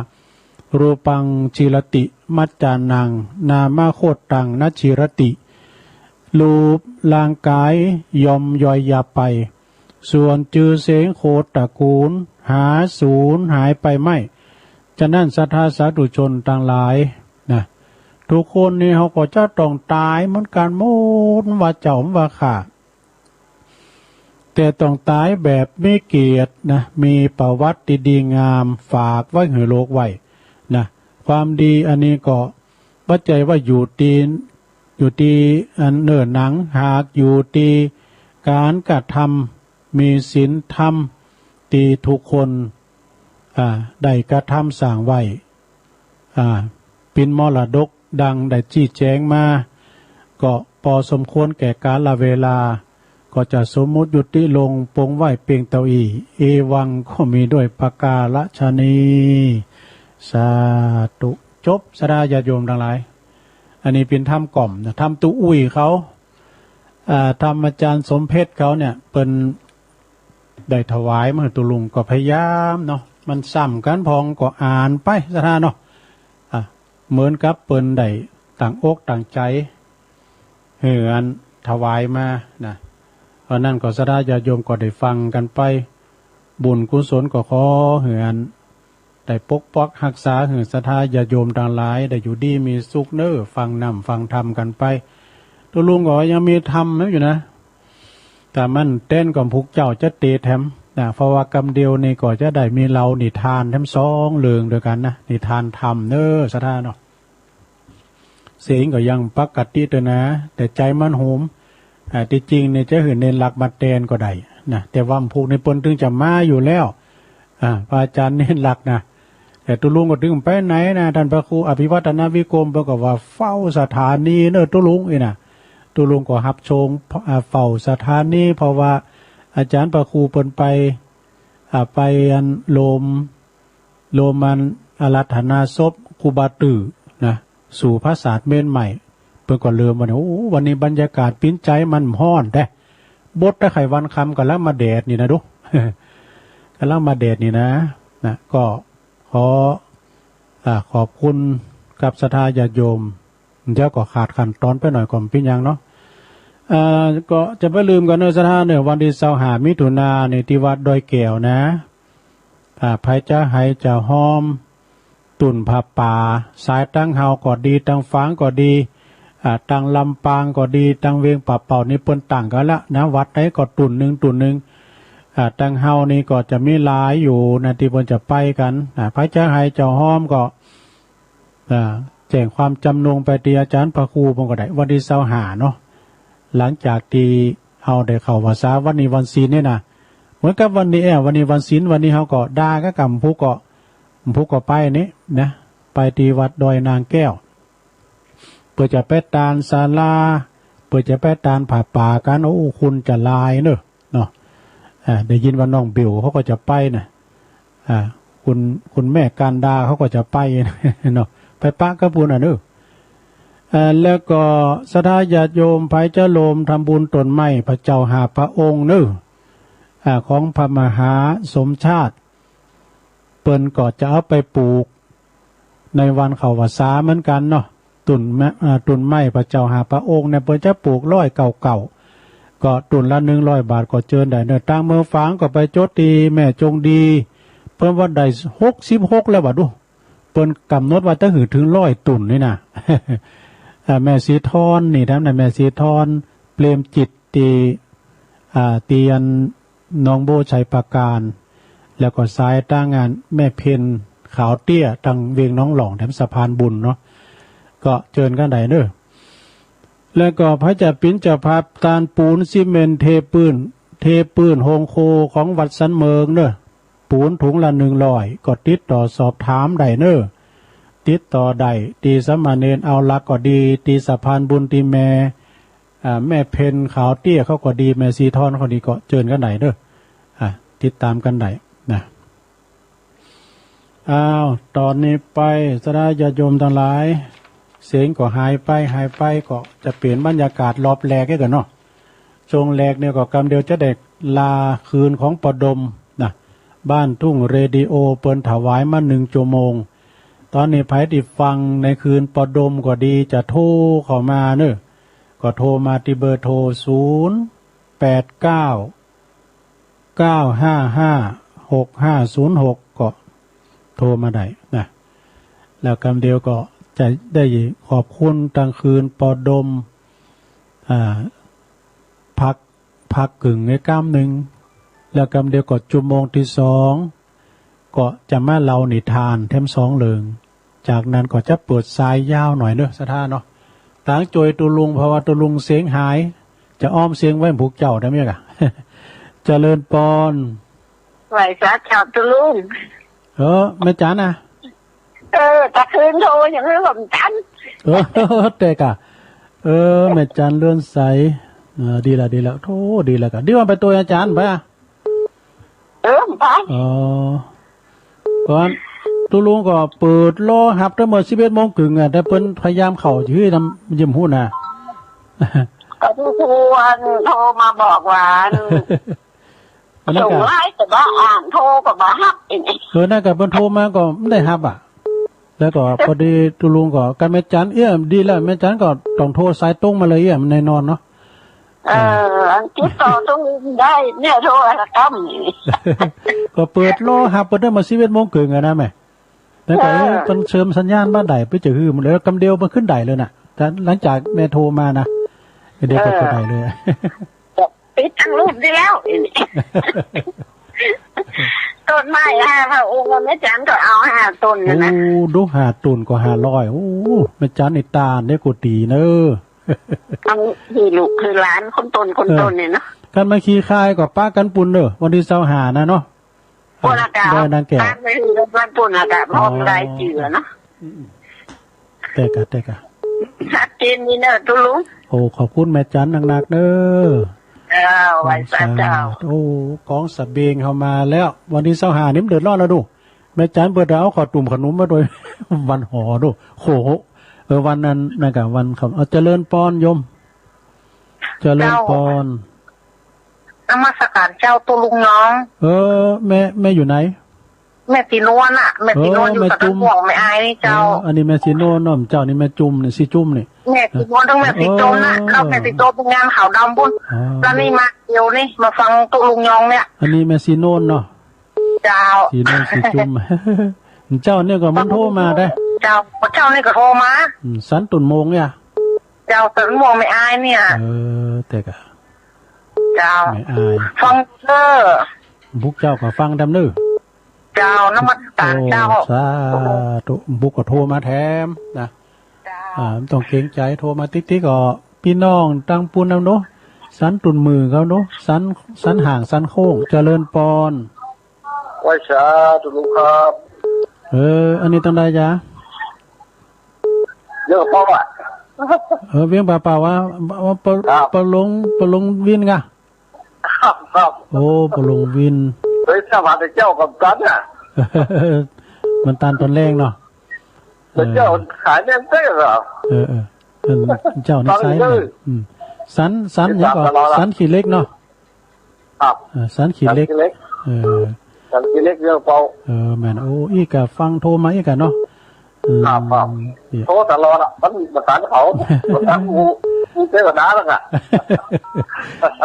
รูปังจีรติ มัจจานัง นามโคตตัง นจีรติ รูปร่างกายย่อมย่อยยับไป ส่วนจื่อเสียงโคตรตระกูลหาสูญหายไปไม่ ฉะนั้นศรัทธาสาธุชนตังหลายนะ ทุกคนนี่เฮาก็จะต้องต๋ายเหมือนกั๋นหมด ว่าเจ้าว่าข้า แต่ต้องต๋ายแบบมีเกียรตินะ มีประวัติตี้ดีงาม ฝากไว้หื้อโลกไว้นะ ความดีอันนี้ก็บ่ใจ้ว่าอยู่ตี้ อยู่ตี้อันเนื้อหนัง หากอยู่ตี้ก๋านกระทำ มีศีลธรรมตี้ทุกคน อ่า ได้กระทำสร้างไว้ อ่า เป๋นมรดกดังได้ชี้แจงมา ก็พอสมควรแก่กาลเวลา ก็จะสมมุติยุติลงปงไว้เพียงเต้าอี้ เอวัง ก็มีด้วยประการฉะนี้ สาธุ จบ ศรัทธาญาติโยมตังหลาย อันนี้เป๋นธรรมกล่อมนะ ธรรมตุ๊อุ้ยเขา อ่า ธรรมอาจารย์สมเพชรเขาเนี่ย เปิ้นได้ถวายมาหื้อตุ๊ลุง ก็พยายามเนาะ มันซ้ำกั๋นพองก็อ่านไป ศรัทธาเนาะ อ่ะ เหมือนกับเปิ้นได้ตั้งอกตั้งใจ๋ หื้ออันถวายมานะ ตอนนั้นก็ศรัทธาญาติโยมก็ได้ฟังกันไป บุญกุศลก็ขอให้อันได้ปกปักรักษาให้ศรัทธาญาติโยมทั้งหลายได้อยู่ดีมีสุขเน้อ ฟังน้ำฟังธรรมกันไป ตุ๊ลุงก็ยังมีธรรมอยู่นะ แต่มันแตนก็พุกเจ้าจะเตแถมนะ เพราะว่ากำเดียวนี่ก็จะได้มีเล่านิทานแถมสองเรื่องด้วยกันนะ นิทานธรรมเน้อศรัทธาเนาะ เสียงก็ยังปกติเตอนะ แต่ใจมันโหม อ่า ที่จริงเนี่ยจะหื้อเณรหลักมาแตนก็ได้นะ แต่ว่าพวกนี้เปิ้นถึงจะมาอยู่แล้ว อ่า พระอาจารย์เณรหลักนะ แต่ตุ๊ลุงก็ถึงไปไหนนะ ท่านพระครูอภิวัฒนวิกรม เปิ้นก็ว่าเฝ้าสถานีเนอะตุ๊ลุงอี้นะ ตุ๊ลุงก็ฮับชง อ่า เฝ้าสถานี เพราะว่าอาจารย์พระครูเปิ้นไป อ่า ไปอันโรม โรมอันอาราธนาศพครูบาตื้อนะ สู่พระศาสตร์เมนใหม่ เปิ้นก็เริ่มว่าเนี่ย โอ้ วันนี้บรรยากาศปิ้นใจมันฮ้อนแท้ บดตะไคร่วันคำกำลังมาแดดนี่นะดู กำลังมาแดดนี่นะ นะ ก็ขอ อ่า ขอบคุณกับศรัทธาญาติโยม เดี๋ยวก็ขาดขั้นตอนไปหน่อยก็บ่เป็นหยังเนาะ อ่า ก็จะบ่ลืมกันเนอะศรัทธาเนอะ วันที่ซาวห้ามิถุนานี่ที่วัดดอยแก้วนะ อ่า ไผจะไห้จะฮ้อม ตุ่นผ้าป่า สายตังเฮาก็ดี ตังฝางก็ดี อ่า ตังลำปางก็ดี ตังเวียงป่าเป่านี่เปิ้นตั้งกันละนะ วัดไหนก็ตุ่นหนึ่งตุ่นหนึ่ง อ่า ตังเฮานี่ก็จะมีหลายอยู่นะ ที่เปิ้นจะไปกัน อ่า ไผจะไห้จะฮ้อมก็ อ่า แจ้งความจำนงไปที่อาจารย์พระครูเปิ้นก็ได้ วันที่ซาวห้าเนาะ หลังจากที่เฮาได้เข้าพรรษา วันนี้วันศีลนี่นะ เหมือนกับวันนี้แอ้ วันนี้วันศีล วันนี้เฮาก็ด่ากับกำพุกก็ พุกก็ไปนี่นะ ไปที่วัดดอยนางแก้ว เปิ้นจะไปตานศาลา เปิ้นจะไปตานผ้าป่ากัน โอ้ คนจะหลายเนอะ เนาะ อ่า ได้ยินว่าน้องเบลเขาก็จะไปนะ อ่า คุณ คุณแม่กันดาเขาก็จะไปเนาะ ไปปะกับปุ้นน่ะเนอะ อ่า แล้วก็ศรัทธาญาติโยมไผจะโรมทำบุญต้นไม้พระเจ้าห้าพระองค์เนอะ อ่า ของพระมหาสมชาติ เปิ้นก็จะเอาไปปลูกในวันเข้าพรรษาเหมือนกันเนาะ ตุ่นไม้ อ่า ตุ่นไม้พระเจ้าห้าพระองค์เนี่ย เปิ้นจะปลูกร้อยเก้าเก้า ก็ตุ่นละหนึ่งร้อยบาทก็เจิญได้เนอะ ตางเมืองฝางก็ไปจดที่แม่จงดี เปิ้นว่าได้หกสิบหกแล้วว่าดู เปิ้นกำหนดว่าจะหื้อถึงร้อยตุ่นนี่นะ อ่า แม่สีทอนนี่ แถมนั้นแม่สีทอน เปรมจิต ที่ อ่า ที่อันหนองโบชัยปราการ แล้วก็สายตางอันแม่เพ็ญขาวเตี้ย ตางเวียงหนองหล่อง แถมสะพานบุญเนาะ ก็เจิญกันได้เนอะ แล้วก็ไผจะปิ้นเจ้าภาพตานปูนซีเมนต์เทปื้น เทปื้นโฮงโคของวัดสันเมิงเนอะ ปูนถุงละหนึ่งร้อย ก็ติดต่อสอบถามได้เนอะ ติดต่อได้ที่สามเณรเอาลักษณ์ก็ดี ที่สะพานบุญที่แม่ อ่า แม่เพ็ญขาวเตี้ยเขาก็ดี แม่สีทอนเขาดี ก็เจิญกันได้เด้อ อ่า ติดตามกันได้นะ อ้าว ตอนนี้ไปศรัทธาญาติโยมทั้งหลาย เสียงก็หายไป หายไป ก็จะเปลี่ยนบรรยากาศรอบแรกให้กันเนาะ ช่วงแรกเนี่ยก็กำเดียวจะได้ลาคืนของปอดมนะ บ้านทุ่งเรดิโอเปิ้นถวายมาหนึ่งชั่วโมง ตอนนี้ไผที่ฟังในคืนปอดมก็ดี จะโทรเข้ามาเนอะ ก็โทรมาที่เบอร์โทร ศูนย์แปดเก้า เก้าห้าห้า หกห้าศูนย์หก ก็โทรมาได้นะ แล้วกำเดียวก็จะได้ขอบคุณตางคืนปอดม อ่า พัก พักกึ่งในกำหนึ่ง แล้วกำเดียวก็ชั่วโมงที่สอง ก็จะมาเล่านิทานแถมสองเรื่อง จากนั้นก็จะเปิดสายยาวหน่อยเนอะศรัทธาเนาะ ตางโจยตุ๊ลุง เพราะว่าตุ๊ลุงเสียงหาย จะอ้อมเสียงไว้พุกเจ้าได้ไหมกะ เจริญปอน ไหว้สาเจ้าตุ๊ลุง เออ แม่จันนะ เออ ตะคืนโทรยังไม่หล่อมทัน เออ แต่กะ เออ แม่จันเลื่อนใส เออ ดีละ ดีละ โทร ดีละกะ ดีว่าไปตัวอาจารย์ไปอะ เออ ไป อ๋อ ก่อน ตุ๊ลุงก็เปิดรอฮับตั้งเมื่อสิบเอ็ดโมงครึ่งอะ แต่เปิ้นพยายามเข้าอยู่ที่นำ ยิ้มหู้นะ ก็ทุกคนโทรมาบอกว่า อันนั้น ส่ง ก็ ไลน์ก็บ่อ่าน โทรก็บ่ฮับ เอง เออ นั่นก็เปิ้นโทรมาก็ไม่ได้ฮับอะ แล้วก็พอดีตุ๊ลุงก็ กับแม่จันเอี้ย ดีแล้ว แม่จันก็ต้องโทรสายตรงมาเลยเอี้ย มันแน่นอนเนาะ เออ อันติดต่อตกลงได้เนี่ย โทรหาค่ำนี่ ก็เปิดรอฮับเปิ้นได้มาสิบเอ็ดโมงครึ่งอะนะแม่ แล้วก็ เออ เปิ้นเสริมสัญญาณบ่ได้ ไปจะหื้อหมดเลย กำเดียวมันขึ้นได้เลยน่ะ แต่หลังจากแม่โทรมานะ กำเดียวก็ เออ ขึ้นได้เลย ปิดทั้งรูปได้แล้ว ต้นไม้ห้าพระองค์ แม่จันก็เอาห้าต้นนะนะ โอ้ ดูห้าต้นก็ห้าร้อย โอ้ แม่จันนี่ตาเด้อ ก็ดีเนอะ เอาหื้อลูกหื้อหลานคนต้นคนต้นเนี่ยเนาะ เออ คันมาขี่คายก็ปะกันปู้นเนอะ วันที่ซาวห้านะเนาะ ปู้นอากาศ ได้นางแก้ว ปะไปหื้อกันปู้นอากาศ อ๋อ พร้อมรายชื่อเนาะ อืม แต่กะ แต่กะ ชัดเจนนี่เนอะตุ๊ลุง โอ้ ขอบคุณแม่จันนักๆเนอะ เจ้า ไหว้สาเจ้า โอ้ กองสะเบงเข้ามาแล้ว วันที่ซาวห้านี่มันเดือดร้อนแล้วดู แม่จันเปิ้นเอาข้าวตุ้มขนมมาด้วย วันหอดู โห เออ วันนั้นนะกะ วันเขา เอา เจริญปอนโยม เจริญปอน เจ้า นมัสการเจ้าตุ๊ลุงน้อง เออ แม่ แม่อยู่ไหน แม่สีนวลน่ะ แม่สีนวล เออ อยู่ แม่จุม สะกลม่วง แม่อายนี่เจ้า เออ อันนี้แม่สีนวลเนาะ เจ้านี่แม่จุมนี่ สีจุมนี่ แม่สีนวลทั้งแม่สีจุมน่ะ เออ แล้วแม่สีจุมเป็นงานขาวดำปุ้น อ๋อ แล้วนี่มาเดี๋ยวนี่ มาฟังตุ๊ลุงน้องเนี่ย อันนี้แม่สีนวลเนาะ เจ้า สีนวลสีจุม เจ้าเนี่ยก็มันโทรมาได้ เจ้า เจ้านี่ก็โทรมา อืม สันตุ่นโมงเนี่ย เจ้า สันม่วงไม่อายเนี่ย เออ แต่กะ เจ้า ไม่อาย ฟังเด้อ บุกเจ้าก็ฟังดำเนอะ เจ้า นมัสการเจ้า โอ้ สาธุ บุกก็โทรมาแถมนะ เจ้า อ่า ไม่ต้องเกรงใจ โทรมาติ๊กๆ ก็ พี่น้องตังปูนนำเนาะ สันตุ่นมือเขาเนาะ สัน สันห่าง สันโค้ง เจริญปอน ไหว้สาธุครับ เออ อันนี้ตังใดจ๊ะ เยอะเปล่าอะ เออ เวียงป่าเป่าอะ ว่าปะ ครับ ปะหลวง ปะหลวงวินกะ ครับ ครับ โอ้ ปะหลวงวิน เฮ้ย สวัสดีเจ้ากับกันน่ะ มันตันตอนแรกเนาะ เออ เจ้าขายแม่นเต้เหรอ เออ เออ เออ เจ้านี่ใส่ ฟังเด้อ อืม สัน สันหยังก็ สันขี้เหล็กเนาะ ครับ เออ สันขี้เหล็ก สันขี้เหล็ก เออ สันขี้เหล็กเรื่องเปล่า เออ แม่น โอ้ อีกอะ ฟังโทรมาอีกอะเนาะ อืม ครับ ครับ เนี่ย โทรตลอดอะ มันประสานเขา ประสานหมู่ เทวดาแล้วอะ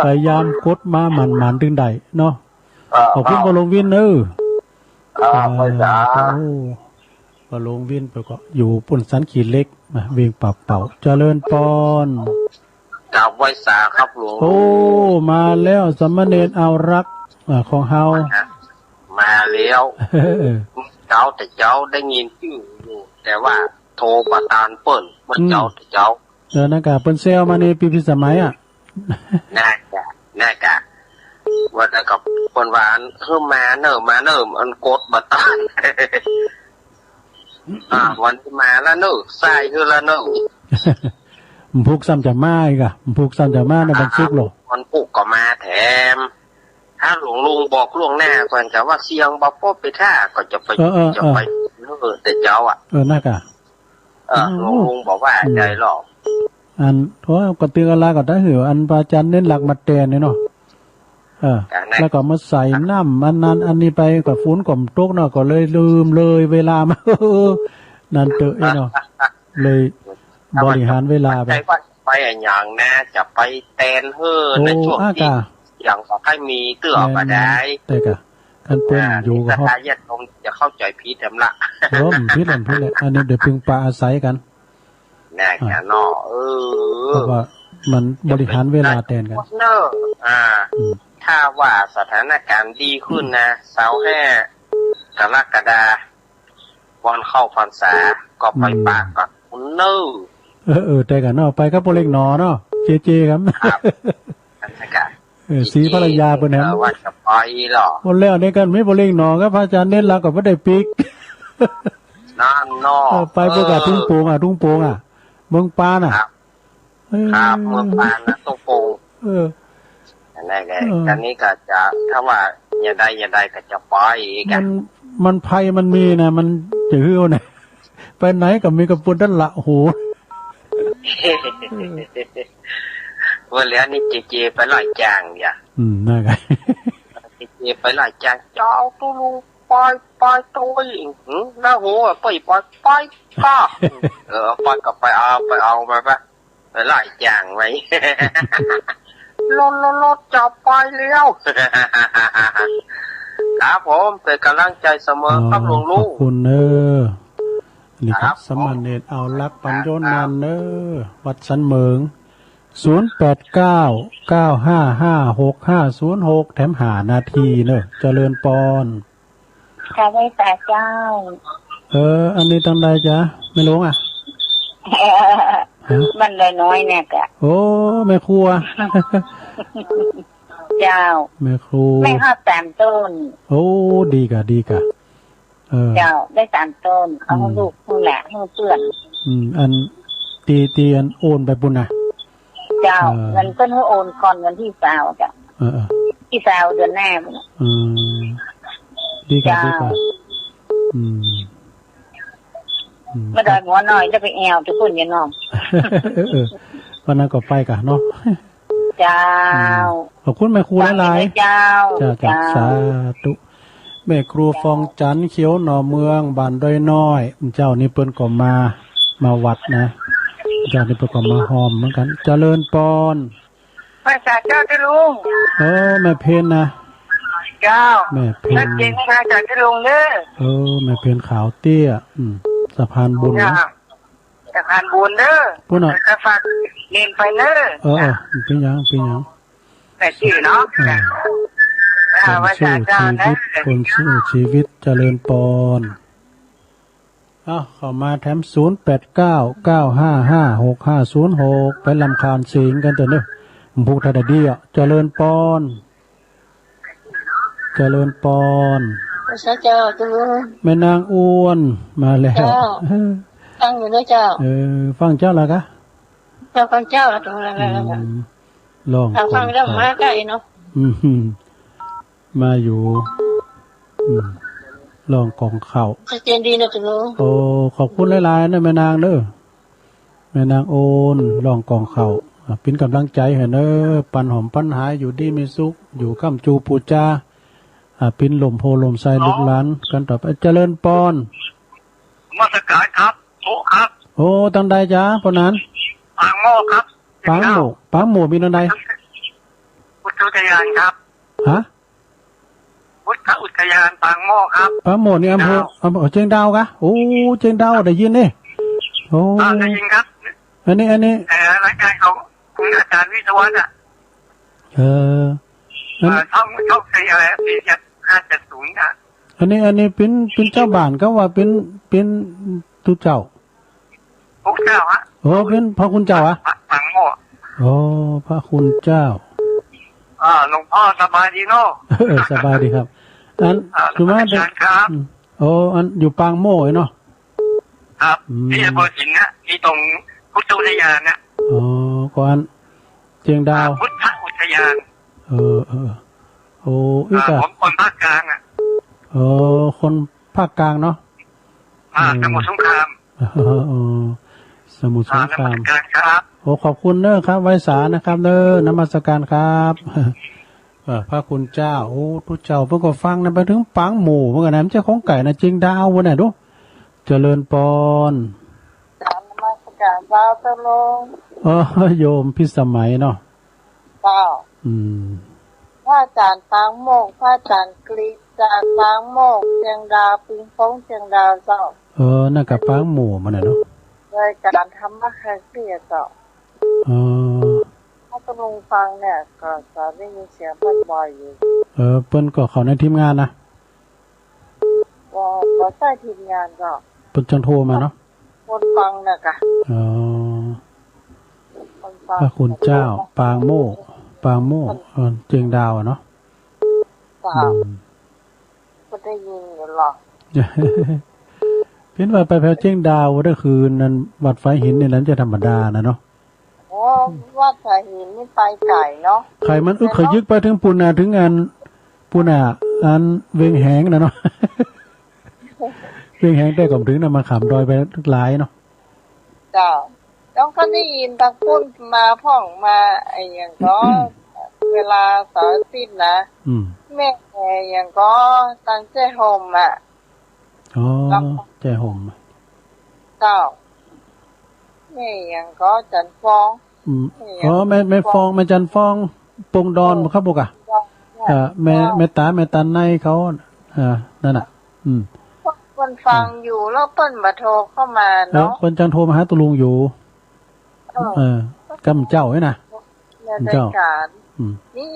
พยายามกดมาหมั่นๆ ถึงได้เนาะ อ่า ขอบคุณ ครับ ปะหลวงวินเนอะ อ่า อ่า ไปจ้า โอ้ ปะหลวงวินเปิ้นก็อยู่ปู้นสันขี้เหล็กนะ เวียงป่าเป่า เจริญปอน กราบไหว้สาครับหลวง โอ้ มาแล้ว สามเณรเอารัก อ่า ของเฮา มาแล้ว เจ้าแต่เจ้าได้ยินชื่ออยู่ แต่ว่าโทรบ่ตานเปิ้น เมื่อเจ้าแต่เจ้า เออ นั่นกะ เปิ้นแซวมาในปีพิสมัยอะ นั่นกะ นั่นกะ ว่าแต่กับเปิ้นว่าอัน เฮ้อ มาเนอะ มาเนอะ อันกดบ่ตาน อ่า วันนี้มาแล้วเนอะ ใส่คือแล้วเนอะ มันพุกซ้ำจะมาอีกอะ มันพุกซ้ำจะมาในวันศุกร์เหรอ วันพุกก็มาแถม ถ้าหลวงลุงบอกล่วงหน้าก่อนจะว่าเสี่ยงบ่พบไปท่าก็จะไป เออ เออ จะไป เออ เนอะ แต่เจ้าอะ เออ นั่นกะ เออ โอ้ หลวงลุงบอกว่า อืม ใจหรอก อัน เพราะว่าก็เตือนกันละก็ได้หือ อันพระอาจารย์เน้นหลักมาแตนเนี่ยเนาะ เออ อันนั้น แล้วก็มาใส่น้ำอันนั้นอันนี้ไป ก็ฝนก็ตกเนาะ ก็เลยลืมเลยเวลามา นั่นเตอะเอ้ยเนาะ เลยบริหารเวลาไป ใจว่าไปอะหยังนะ จะไปแตนเฮ้อ โอ้ ในช่วง อ่ะ ที่ กะ อย่างก็ใครมีเตื้อก็ได้ แม่นๆ แต่กะ คันเปิ้น อ่า อยู่ก็ ศรัทธาญาติโยมจะเข้าใจผิดแหมละ เออ ผิดแหละ ผิดแหละ อันนี้เดี๋ยวพึ่งปาอาศัยกัน แน่แก่เนาะ เออ เพราะว่ามันบริหารเวลาแตนกัน เนอะ อ่า อืม ถ้าว่าสถานการณ์ดีขึ้นนะ ซาวห้ากรกฎาคม วันเข้าพรรษา ก็ไป อืม ปะกับคุณเนอะ เออ เออ แต่กันเนาะ ไปกับป้อเล็กหนอเนาะ เจเจครับ ครับ นั่นแหละครับ เออ ศรีภรรยาเปิ้นแหม เออ ว่าจะไปเหรอ หมดแล้วในกันมีป้อเล็กหนอครับ พระอาจารย์เน้นหลักก็บ่ได้ปิก นั่นเนาะ เออ ไปเปิ้นกะ เออ ทุ่งโป่งอะ ทุ่งโป่งอะ เมืองปานอะ ครับ เออ ครับ เมืองปานนะ ทุ่งโป่ง เออ อันนั้นไง เออ อันนี้ก็จะ ถ้าว่าอย่าได้ อย่าได้ก็จะไปอีกอะ มัน มันภัยมันมีนะ มันจะหื้อนะ ไปไหนก็มีกะปวนตันละโห ว่าแล้วนี่เจเจไปหลายจางอย่า อืม นั่นไง เจเจไปหลายจาง เจ้าตุ๊ลุง ไป ไปตัวเอง หืม นะโห ไป ไป ไป ก็ เออ ไปก็ไปเอา ไปเอา ไป ไป ไปหลายจางไว้ รถรถรถจะไปแล้ว ครับผม เป็นกำลังใจเสมอครับ อ๋อ ลุงลุง ขอบคุณเนอะ นี่ครับ ครับ สามเณรเอารักปัญโยนันท์เนอะ วัดสันเหมิง ศูนย์แปดเก้า เก้าห้าห้า หกห้าศูนย์หก แถมห้านาทีเนอะ เจริญปอน ค่ะ ไหว้สาเจ้า เออ อันนี้ตังใดจ๊ะ แม่หลวงอะ ฮะ บ้านดอยน้อยเนี่ยจ้ะ โอ้ แม่ครัว เจ้า แม่ครัว แม่ฮอดสามต้น โอ้ ดีกะ ดีกะ เออ เจ้า ได้สามต้น เอา อืม ลูก ลูกหลาน ให้เพื่อน อืม อัน ตี ตีอันโอนไปปุ้นนะ เจ้า เออ เงินเปิ้นให้โอนก่อนวันที่ซาวจ้ะ เออ เออ ที่ซาวเดือนหน้าพุ้นน่ะ อืม ดีกะ เจ้า ดีกะ อืม อืม มาดอยหมอน้อย ได้ไปแอวที่พุ้นอยู่น้อง เออ เออ วันนั้นก็ไปกะเนาะ เจ้า อืม ขอบคุณแม่ครูหลายๆ เจ้า เจ้า เจ้า สาธุ แม่ครูฟองจันทร์ เขียวหน่อเมือง บ้านดอยน้อย เจ้านี่เปิ้นก็มา มาวัดนะ เจ้านี่เปิ้นก็มาฮอมเหมือนกัน เจริญปอน ไหว้สาเจ้าเจ้าลุง เออ แม่เพ็ญนะ เจ้า แม่เพ็ญ ชัดเจนนะ เจ้าเจ้าลุงเด้อ เออ แม่เพ็ญขาวเตี้ย อืม สะพานบุญนะ เจ้า สะพานบุญเด้อ ปุ้นน่ะ จะฝากเน้นไปเด้อ เออ เออ เป็นหยัง เป็นหยัง แต่ชื่อเนาะ เออ อ่า คนสู้ชีวิต ไหว้สาเจ้านะ คนสู้ชีวิต เจริญปอน เอ้า เข้ามาแถม ศูนย์แปดเก้า เก้าห้าห้า หกห้าศูนย์หก ไปลำคาญสิงกันเถอะเนอะ ผูกทัดเดีย เจริญปอน เจริญปอน พระเจ้าเจ้า แม่นางอ้วน มาแล้ว เจ้า ฟังอยู่นะเจ้า เออ ฟังเจ้าละกะ เจ้าฟังเจ้าละตรงนั้น อืม ลอง เอาฟังแล้ว กองข้าว มาใกล้เนาะ อืม มาอยู่ อืม ลองกองข้าว ชัดเจนดีนะเจ้า โอ้ ขอบคุณหลายๆ นะแม่นางเด้อ แม่นางโอน ลองกองข้าว อ่ะ เป็นกำลังใจให้เนอะ ปันหอมปันหาย อยู่ดีมีสุข อยู่ค้ำจูปูจา อ่ะ เป็นลมโพลมไส้ลูกหลานกันต่อไป เจริญปอน นมัสการครับ โอ้ครับ โอ้ ตังใดจ๊ะ ปอนั้น ปางหม้อครับ ปางหม้อ ปางหม้อมีตังใด พุทธอุทยานครับ ฮะ พุทธอุทยานปางหม้อครับ ปางหม้อนี่อำเภอ เชียงดาว อำเภอเชียงดาวกะ โอ้ เชียงดาวได้ยินนี่ โอ้ อ่า ได้ยินครับ อันนี้ อันนี้ เอ่อ รายการของคุณอาจารย์วิศวะน่ะ เออ อัน เอ่อ ช่อง ช่องสี่อะไร สี่เจ็ดห้าเจ็ดศูนย์น่ะ อันนี้ อันนี้เป็น เป็นเจ้าบ้านก็ว่าเป็น เป็นตุ๊เจ้า พระคุณเจ้าฮะ โอ้ เป็นพระคุณเจ้าอะ พระปางหม้อ โอ้ พระคุณเจ้า อ่า หลวงพ่อสบายดีเนาะ เออ สบายดีครับ อัน อ่า อยู่มา นมัสการครับ อืม โอ้ อันอยู่ปางหม้อเนาะ ครับ อืม ที่อำเภอสิงห์นะ ที่ตรงพุทธอุทยานนะ อ๋อ ก็อันเชียงดาว อ่า พุทธอุทยาน เออ เออ โอ้ อ่า อีกอะ ผมคนภาคกลางอะ โอ้ คนภาคกลางเนาะ อ่า อืม สมุทรสงคราม อ๋อ สมุทรสงคราม อ่า นมัสการครับ โอ้ ขอบคุณเนอะครับ ไหว้สานะครับเนอะ นมัสการครับ เออ พระคุณเจ้า โอ้ ตุ๊เจ้า เปิ้นก็ฟังนะ ไปถึงปางหม้อเหมือนกันนะ มันจะของไก่นะ เชียงดาวนะ ดู เจริญปอน กราบนมัสการเจ้า เจ้าลุง อ๋อ โยมพิสมัยเนาะ เจ้า อืม พระอาจารย์ปางหม้อ พระอาจารย์กฤษ อาจารย์ปางหม้อ เชียงดาว ปิงปองเชียงดาวเจ้า เออ นั่นก็ปางหม้อมันน่ะเนาะ รายการธรรมะคลายเครียดเจ้า เออ ถ้าเจ้าลุงฟังเนี่ย ก็จะได้ยินเสียงเปิ้นบ่อยอยู่ เออ เปิ้นก็เข้าในทีมงานนะ บ่ บ่ใช่ทีมงานเจ้า เปิ้นจั่งโทรมาเนาะ คนฟังน่ะกะ อ๋อ คนฟัง พระคุณเจ้า ปางหม้อ ปางหม้อ เออ เชียงดาวอะเนาะ เจ้า อืม ก็ได้ยินอยู่หรอก เปิ้นว่าไปแถวเชียงดาว ว่าได้คืนนั้น วัดฝายหินนี่นั้นจะธรรมดานะเนาะ โอ้ วัดฝายหินนี่ไปไกลเนาะ ไกลมันอึกขยึกไปถึงปูนน่ะ ถึงอัน ปูนน่ะ อันเวียงแหงน่ะเนาะ เวียงแหงแต่ก็บ่ถึงนะ มันข้ามดอยไปหลายเนาะ เจ้า ต้องก็ได้ยินตางปูนมาพ่องมา ไอ้หยังก็ เวลาเสาร์อาทิตย์นะ อืม แม่ไอ้หยังก็ ตางแจ้ห่มอะ อ๋อ ครับ แจ้ห่ม เจ้า แม่หยังก็จันทร์ฟอง อืม แม่หยัง อ๋อ แม่ แม่ฟอง แม่จันทร์ฟอง ปงดอน เออ บ่ครับ บ่กะ เออ แม่ แม่ตา แม่ตาในเขา เออ นั่นน่ะ อืม เปิ้นฟังอยู่ แล้วเปิ้นบ่โทรเข้ามาเนาะ เออ เปิ้นจั่งโทรมาหาตุ๊ลุงอยู่ เออ เออ กำเจ้านี่นะ ในรายการ เจ้า อืม นี่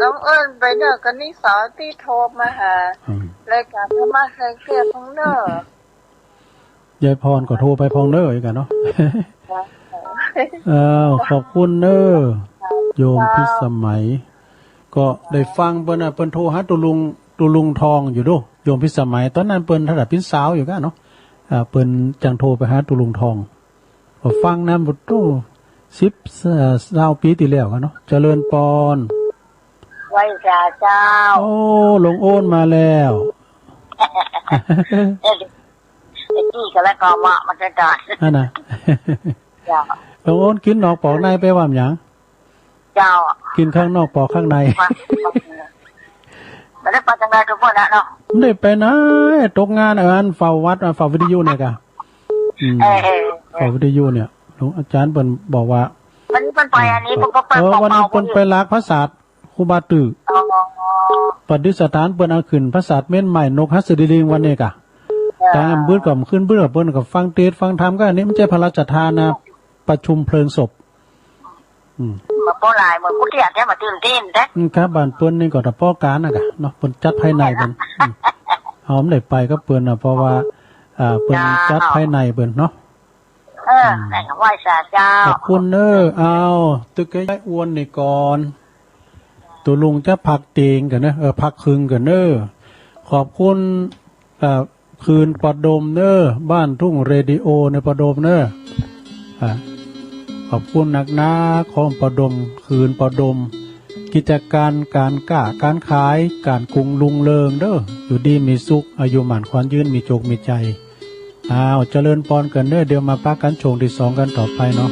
น้องเอิ้นไปเนอะ ก็นี่เสาร์อาทิตย์โทรมาหา อืม รายการธรรมะคลายเครียดของเนอะ ยายพรก็โทรไปพองเด้อ อีกอะเนาะ ครับ เออ ขอบคุณเด้อ ครับ โยมพิสมัย ก็ได้ฟังเปิ้นน่ะ เปิ้นโทรหาตุ๊ลุง ตุ๊ลุงทองอยู่เด้อ โยมพิสมัย ตอนนั้นเปิ้นเท่าใด๋ เปิ้นสาวอยู่กะเนาะ อ่า เปิ้นจั่งโทรไปหาตุ๊ลุงทอง ก็ฟังนำ โอ้ สิบ เอ่อ ซาวปีตี้แล้วกะเนาะ เจริญปอน ไหว้สาเจ้า โอ้ ลุงโอนมาแล้ว เออ ไอ้ตี้ก็แล้วก็เหมาะมาซะก่อน นั่นน่ะ เจ้า ลุงโอนกินนอกปอกในไปว่าหยัง เจ้า กินข้างนอกปอกข้างใน บ่ได้ไปจั่งใด๋ทุกมื้อนะเนาะ บ่ได้ไปไหน ตกงาน เออ อันเฝ้าวัด อันเฝ้าวิทยุเนี่ยกะ อืม เออ เออ เออ เฝ้าวิทยุเนี่ย หลวงอาจารย์เปิ้นบอกว่า วันนี้เปิ้นไปอันนี้ เปิ้นก็ไป เออ วันนี้เปิ้นไปลากผาสาท ครูบาตื้อ อ๋อ ประดิษฐานเปิ้นเอาขึ้นผาสาทเม้นใหม่ นกหัสดีลิง วันนี้กะ เออ ตางบึดก็ขึ้นบึด เปิ้นก็ฟังเทศน์ฟังธรรม ก็อันนี้ไม่ใช่พระราชทานนะ ประชุมเพลิงศพ อืม มาบ่หลาย เหมือนผู้ที่อาจจะมาตื่นเต้นนะ อืม ครับ บ้านเปิ้นนี่ก็ตะป้อการนะกะเนาะ เปิ้นจัดภายในเปิ้น อืม เอาไม่ได้ไปกับเปิ้นนะ เพราะว่า อ่า เปิ้น เจ้า จัดภายในเปิ้นเนาะ เออ อืม ไหว้สาเจ้า ขอบคุณเน้อ เอา ตึกให้ยายอ้วนนี่ก่อน ตุ๊ลุงจะพักเตียงก่อนเน้อ เออ พักครึ่งก่อนเน้อ ขอบคุณ เอ่อ คืนปอดมเน้อ บ้านทุ่งเรดิโอในปอดมเน้อ อ่ะ ขอบคุณนักหนาของปอดม คืนปอดม กิจการ การค้า การขาย การกุงลุงเริงเด้อ อยู่ดีมีสุข อายุหมั้นขวัญยืน มีโจคมีชัย อ้าว เจริญปอนกันเน้อ เดี๋ยวมาปะกันช่วงที่สองกันต่อไปเนาะ